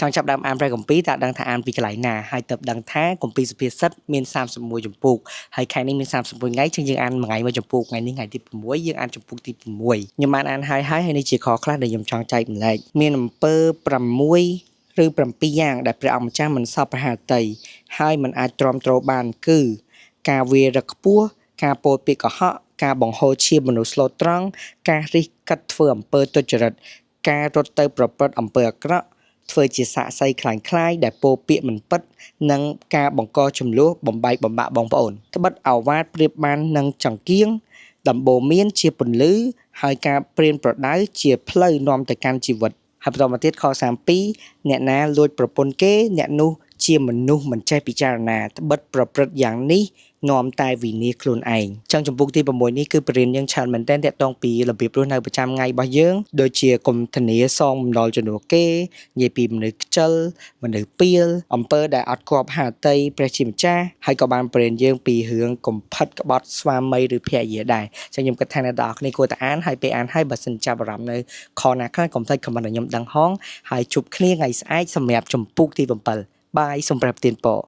ចង់ចាប់ដើមអានព្រះគម្ពីរតែអត់ដឹងថាអានពីកន្លែងណាហើយទៅដឹងថាគម្ពីរសុភាសិតមាន31ជំពូកហើយខែនេះមាន31ថ្ងៃចឹងយើងអានមួយថ្ងៃមួយជំពូកថ្ងៃនេះថ្ងៃទី6យើងអានជំពូកទី6ខ្ញុំបានអានហើយហើយហើយនេះជាខខ្លះដែលខ្ញុំចង់ចែករំលែកមានអំពើ6ឬ7យ៉ាងដែលព្រះអង្គម្ចាស់មិនសពព្រះハតីហើយមិនអាចទ្រាំទ្របានគឺ ការវាយរឹកខ្ពស់ការពោលពាក្យកុហកការបង្ហូរឈាមមនុស្សស្លូតត្រង់ការរិះគិតធ្វើអំពើទុច្ចរិតការរត់ទៅប្រព្រឹត្តអំពើអាក្រក់ធ្វើជាសាក្សីក្លាយៗដែលពោលពាក្យមិនពិត និងការបង្កជម្លោះបំបែកបំបាក់បងប្អូនត្បិតឱវាទប្រៀបបាននឹងចង្គៀងដំបូន្មានជាពន្លឺហើយការប្រៀនប្រដៅជាផ្លូវនាំទៅកាន់ជីវិតហើយបន្តមកទៀតខ32អ្នកណាលួចប្រពន្ធគេអ្នកនោះជាមនុស្សមិនចេះពិចារណាត្បិតប្រព្រឹត្តយ៉ាងនេះនាំតែវិនាសខ្លួនឯងចឹងជំពូកទី6នេះគឺបរិញ្ញាយើងច្រើនមែនទែនតាក់ទងពីរបៀបរស់នៅប្រចាំថ្ងៃរបស់យើងដូចជាកុំធានាសងបំណុលជំនួសគេនិយាយពីមនុស្សខ្ជិលមនុស្សពៀលអំពើដែលអត់គប់ហាតីព្រះជាម្ចាស់ហើយក៏បានបរិញ្ញាយើងពីរឿងកំផិតក្បត់ស្វាមីឬភរិយាដែរចឹងខ្ញុំគិតថាអ្នកទាំងអស់គ្នាគួរតែអានហើយពេលអានហើយបើសិនចាប់អារម្មណ៍នៅខណាខ្លះកុំភ្លេច comment ឲ្យខ្ញុំដឹងហងហើយជួបគ្នាថ្ងៃស្អែកសម្រាប់ជំពូកទី7បាយសូមព្រះប្រទានពរ។